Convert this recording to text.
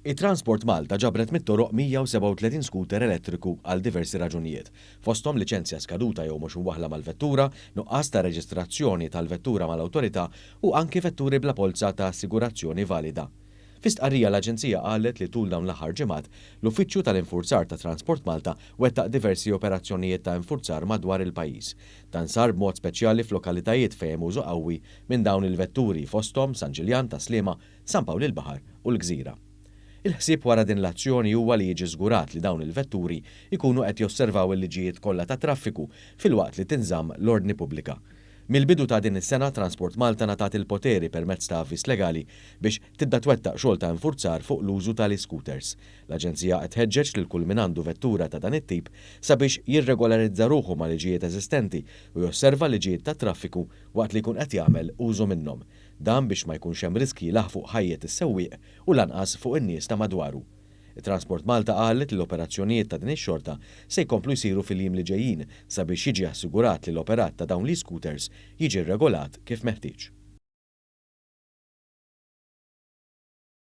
It-Transport Malta ġabret mit-toroq 137 scooter elettriku għal diversi raġunijiet, fosthom liċenzja skaduta jew mhux imwaħħla mal-vettura, nuqqas ta' reġistrazzjoni tal-vettura mal-awtorità u anki vetturi bla polza ta' assigurazzjoni valida. Fi stqarrija l-Aġenzija qalet li tul dawn l-aħħar ġimgħat, l-Uffiċċju tal-Infurzar ta' Transport Malta wettaq diversi operazzjonijiet ta' infurzar madwar il-pajjiż. Dan sar b'mod speċjali f'lokalitajiet fejn hemm użu qawwi minn dawn il-vetturi fosthom San Ġiljan, Tas-Sliema, San Pawl il-Baħar u l-Gżira. Il-ħsieb wara din l-azzjoni huwa li jiġi żgurat li dawn il-vetturi jkunu qed josservaw il-liġijiet kollha tat-traffiku filwaqt li tinżamm l-ordni pubblika. Mill-bidu ta' din is-sena Transport Malta ngħatat il-poteri permezz ta' avviż legali biex tibda twettaq xogħol ta' infurzar fuq l-użu tal-e-scooters. L-Aġenzija qed tħeġġeġ lil kull min għandu vettura ta' dan it-tip sabiex jirregolarizza ruħu ma' liġijiet eżistenti u josserva l-liġijiet tat-traffiku waqt li jkun qed jagħmel użu minnhom. Dan biex ma jkunx hemm riskji la fuq ħajjet is-sewwieq u lanqas fuq in-nies ta' madwaru. It-Transport Malta qalet li l-operazzjonijiet ta' din ix-xorta se jkomplu jsiru fil-jiem li ġejjin sabiex jiġi assigurat li l-operat ta' dawn l-e-scooters jiġi rregolat kif meħtieġ.